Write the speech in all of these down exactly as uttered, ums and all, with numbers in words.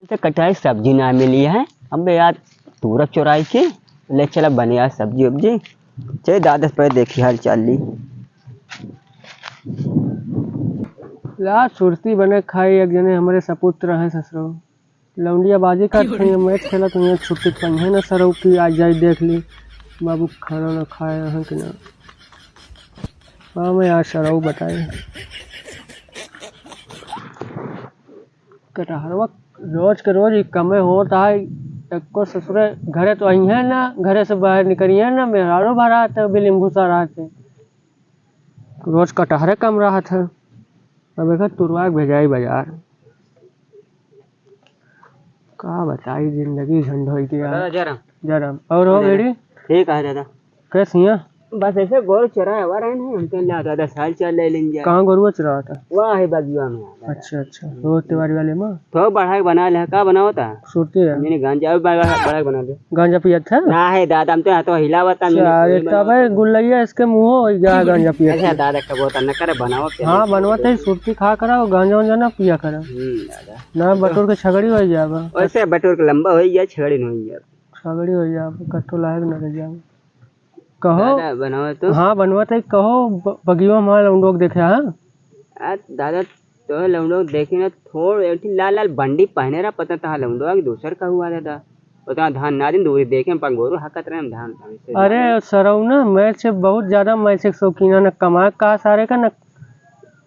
तो कटाई सब्जी ना मिली है। अबे यार, तूरा चोराई के ले चला बने यार सब्जी उब्जी। चल दादा से पहले देखी हाल चाल ली। ला सुरती बने खाई, एक जने हमरे सपूत रहे ससुरो। लौंडिया बाजी करत हुई, मैच खेलत हुई, छुट्टी पइहे न सरऊ की आ जाई देख ली। बाबू खाना ना खाए हैं कि ना। हाँ, मैं आज सरऊ बताई। कटहरवा रोज के रोज ही कमे होत है। एको ससुरे घरे तो अइहे ना, घरे से बाहर निकलिए ना, मेहरारू भरा रहते, बिलिम घुसा रहते। रोज कटहरे कम रहत है। अब एक तुरवा के भेजाई बाजार। का बताई, जिंदगी झंड होई गया। दादा, जय राम। जय राम। और हो जय राम। बेड़ी? ठीक है दादा। कैसी हैं? बस ऐसे गोरू चराए हुआ रहे नहीं, हम कहें ला दादा साल चल ले लेंगे। कहाँ गोरुआ चरावत है? वह है बगिया में दादा। अच्छा, अच्छा। रोज तिवारी वाले में? तो बढ़ा के बना ले, का बनावत है? सुरती है। मैंने गांजा भी बढ़ा, बढ़ा के बना ले। गांजा पियत है? ना है दादा, हम तो यहाँ तो हिलावत है, मैंने अरे कोई बनावत तबे है। गुल्लैया इसके मुंह हो गया गांजा पियत अच्छा है। दादा, कबो तो न करे, बनावत है। हाँ, बनवत है, सुरती खा करा और गांजा वांजा ना पिया करा। हम्म, दादा। ना बटोर के छगड़ी हो जाएगा। वैसे बटोर के लंबा हो गया, छगड़ी नहीं हो गया। छगड़ी हो जाएगा, कट्टो लायक न रह जाएगा। कहो। दादा, बनवा तो। हाँ, बनवा तो कहो, ब-, बगियो हमारा लौंडो के देखे, हाँ? आ, दादा, तो लौंडो के देखे ना, थोड़ एक ठे लाल लाल बंडी पहने रहा, पता था लौंडो कि दूसर का हुआ दादा। उतना धान ना दिन दूरी देखे, हम पंगोरू हकत रहे, हम धान, धान से अरे, सरऊ ना, मैच से बहुत ज्यादा मैच के शौकीन है, न कमाए का सारे का, न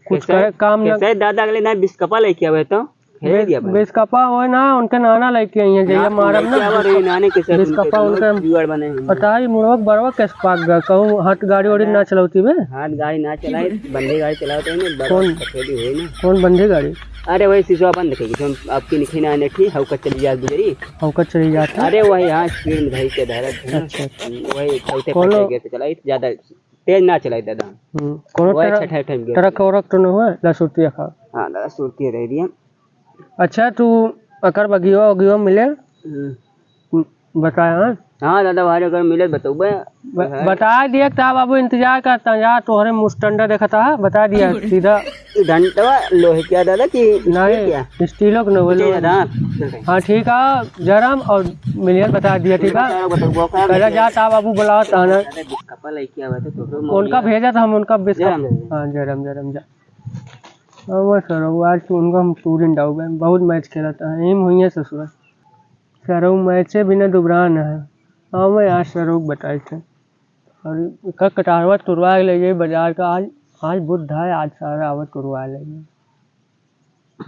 कुछ कैसे? करे काम ना। कैसे दादा अगले ना बिस्कपा लेके आवे तो? खेल बे-, दिया भाई। बिस्कपा होए ना, उनके नाना लेके आई हैं, जइया ना, मारब ना। लेके आवा रही, नाने के साथ बिस्कपा उनके उनके जुगाड़ बने हैं। पता है, मुड़वा के बरवा कैसे पाक गया, कहूँ हाथ गाड़ी वाड़ी ना चलावती बे? हाथ गाड़ी ना चलाए, बंदी गाड़ी चलावते हैं ना, बरवा कौन? सफेदी हुई ना। कौन बंदी गाड़ी? अरे वही सिसवा बंद करेगी, जो आपकी निखी ना नेठी, हौका चली जात गुजरी। हौका चली जात है? अरे वही, हाँ, स्पीड में धई के धरत है ना। अच्छा, अच्छा। वही चलते कौनो फिरते गिरते चलाई, ज्यादा तेज ना चलाई दादा। हम्म, कौनो वही ट्रक, छठे टाइम गिरते। ट्रक वरक तो न हुआ, ना सुरती खा। हाँ दादा, सुरती रह रही है। अच्छा, तू अकर बगियो, बगियो मिले? हम्म। बताया, हाँ? हाँ दादा, भाई अगर मिले बतौबे। ब-, हाँ। बता दिया कि ता बाबू इंतजार करता, जा तोहरे मुस्टंडा देखता है, बता दिया सीधा। ई डंडवा लोहे क्या दादा कि नहीं, स्टील क्या? स्टीलो के न होलो। ठीक है दादा। हाँ, ठीक है, जरम और मिलियन बता दिया, ठीक है? बता, बता, बता, पहले बता। जा ता बाबू बुलाओ ताना। अरे, बिस्कपा लेके आवा तो, तो उनका भेजा था हम, उनका बिस्कप-, जरम, जरम। हाँ, जरम, जरम, जा। हाँ, वो सर, वो आज तो उनका हम टूर इन डाउबे, बहुत मैच खेला था, एम हुई है ससुरा। सरऊ मैचे बिना दुबरान है। हाँ, मैं आज सरऊ के बताई थे। और का कटारवा तुरवा के ले जाई बाजार का। आज, आज बुध है, आज सारा आवत तुरवा ले जाई।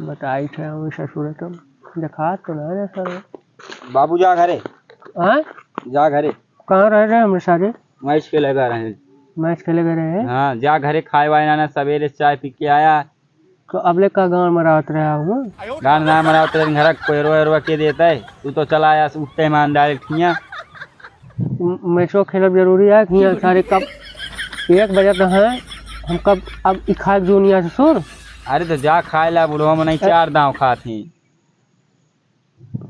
बताई थे हम ससुर तो देखा तो ना रे सरऊ। बाबू जा घरे। हाँ? जा घरे। कहाँ रह रहे हमरे सारे? मैच खेले गए रहे। मैच खेले गए रहे? हाँ, जा घरे खाए वाए ना, ना सवेरे चाय पी के आया। तो अबले का गाँव में रहत रहा हूँ? गाँव ना में रहत रहे, घर कोयरो एरो के देता है, तू तो चला आया, उठते मान डायरेक्ट हियाँ। म-, मैचो खेलब जरूरी है कि हियाँ सारे कब एक बजे तो हैं, हम कब अब ई खाए जूनिया से सुर। अरे तो जा खाए ला, बुढ़वा में नहीं अ- चार दाव खात ही।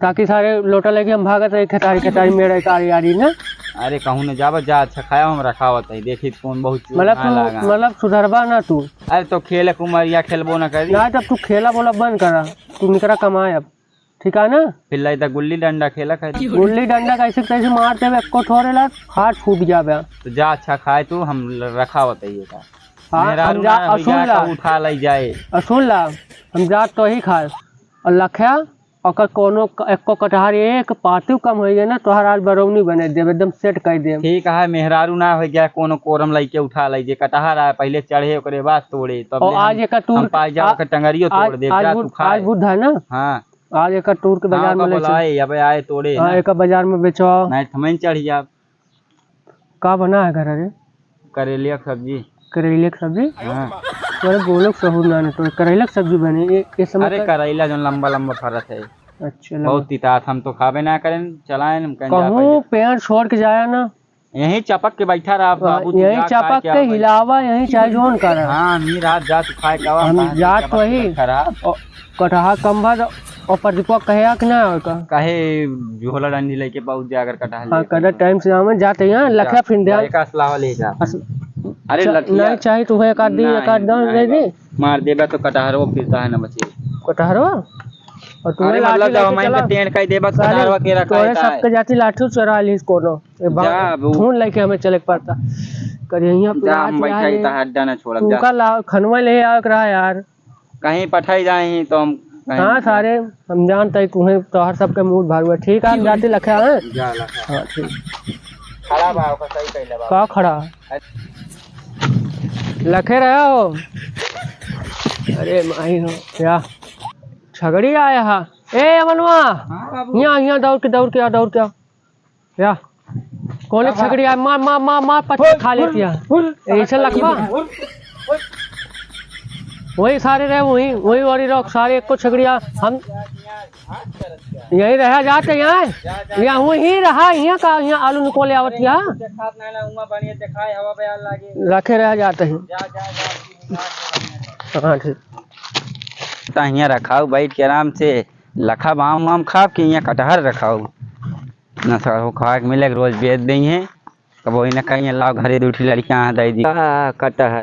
ताकि सारे लोटा लेके हम भागत रही, खेतारी, खेतारी, मेरे कारी आरी ना। अरे कहूँ न जाबा, जा अच्छा खाया, हम रखावत है, देखी कौन बहुत चोर मतलब ना तू, लागा। मतलब सुधरबा ना तू। अरे तो खेल कुमरिया खेलबो ना करी। ना, तब तू खेला बोला बंद करा, तू निकरा कमाए अब, ठीक है ना? फिर लाई त गुल्ली डंडा खेला करी। गुल्ली डंडा कैसे कैसे मार देबे, एको ठोरे ला हाथ फूट जाबे। तो जा अच्छा खाए तू, हम ल-, रखावत है ये का। हाँ, मेहरारू हम जा, ना और होई सुन जा ला। तो उठा लाई जाए। और सुन ला, हम जा तो ही खाए। और लख्या, ओकर कोनो क-, एको कटहर एक पातियो कम होई गए ना, तोहर आज बरौनी बने देब, एकदम सेट कर देब। ठीक है, मेहरारू ना होई गया, कोनो कोरम लइके उठा लई, जे कटहर आए, पहले चढ़े, ओकरे बाद तोड़े, तब और ले आज हम, एकर टूर हम पाई जाओ, आ-, ओकर टंगरियो आज, तोड़ देब, आज जा बुध, तू खाए। आज बुध है ना? हाँ। आज एकर टूर के हाँ, बाजार में ओकर ले चल। बोलाए, अबे आए तोड़े हाँ, ना। एकर बाजार में बेचो। नहीं, तो हम चढ़ जाब। का बना है घर रे? करेलिया के सब्जी। करेलिया के सब्जी? हाँ। तोरे बोलो के सहूर ना, तो करेला के सब्जी बने, ये, ये समय अरे का करैला जौन लंबा लंबा फरत है। अच्छा, लंबा। बहुत तितात, हम तो खाबे ना करें, चलाएं, हम कहीं जा कहूँ पहले। पेड़ छोड़ के जाया ना। यहीं चपक के बैठा रहा, हाँ, बाबू, तू यहीं जा, खा चपक के के आवा, हिलावा, यहीं चाहे जौन करा। हाँ, हम ही रात जा, तू खाए के आवा, हम हम कहाँ जात चपक के वही। बैठा रहा। और कटहा कम भर और प्रदीपवा कहे आ कि ना आवे का? काहे झोला डंडी लेके पहुंच जा अगर कटहा हाँ, लेके कदा पहुंच। टाइम से आवे, जाते हैं, जा, लखा फिर जा, ध्यान। एक असलावा ले जा। अस-, अरे च-, लठिया। नहीं चाही तो एक आध दी, नहीं, एक आध दान नहीं दे दे। बाबू। मार देबा तो कटहरो फिरता है ना बचे। कटहरो? और तू अरे मतलब लाठी जब लेके हम चला। इनका टेढ़ कर देबा, सारे कटारवा के रखा तोरे है, सबके जाति लाठी चोरा लीस कोनो। ए बा-, जा बू। खून लेके हमें चले के पड़ता। करिया जा, हम रात बैठा यहाँ ही है। तहार अड्डा ना छोड़ब, तू जा। का ला-, खनवा ले आवे के रहा यार। कहीं पठाई जाए ही तो हम कहीं हाँ, सारे हम जानते हैं, तुम्हें तोहर सबके मूड भर हुआ। ठीक है, हम जाते लखे हैं। जा लखे। हाँ, ठीक। खड़ा बा, ओकर सही कइले बा। का खड़ा? लखे रहे हो? अरे माई हो, क्या? छगड़ी आया हा। ए, अमनवा। हाँ, बाबू। यहाँ, यहाँ दौड़ के, दौड़ के आ, दौड़ के आ। या। कौन एक छगड़ी आया? मार, मार, मार, मार, पत्थर खा लेती है। ऐसे लखबा? वही सारे रहे, वही, वही वाली रहो, सारे एक को छगड़िया। हम यहीं रहा जाते यहाँ, यहाँ वहीं रहा, यहाँ का, यहाँ आलू निकोले आवत है। रखे रह जाते हैं। हाँ, ठीक। त हियाँ रखाऊ बैठ के आराम से, लखा बाम वाम खाब कि हियाँ कटहर रखाऊ। ना सर हो खाए के मिले, रोज बेच देई हैं। कबो ही ना कहीं लाओ घरे दू ठी लड़कियाँ दे दी। आ, कटहर।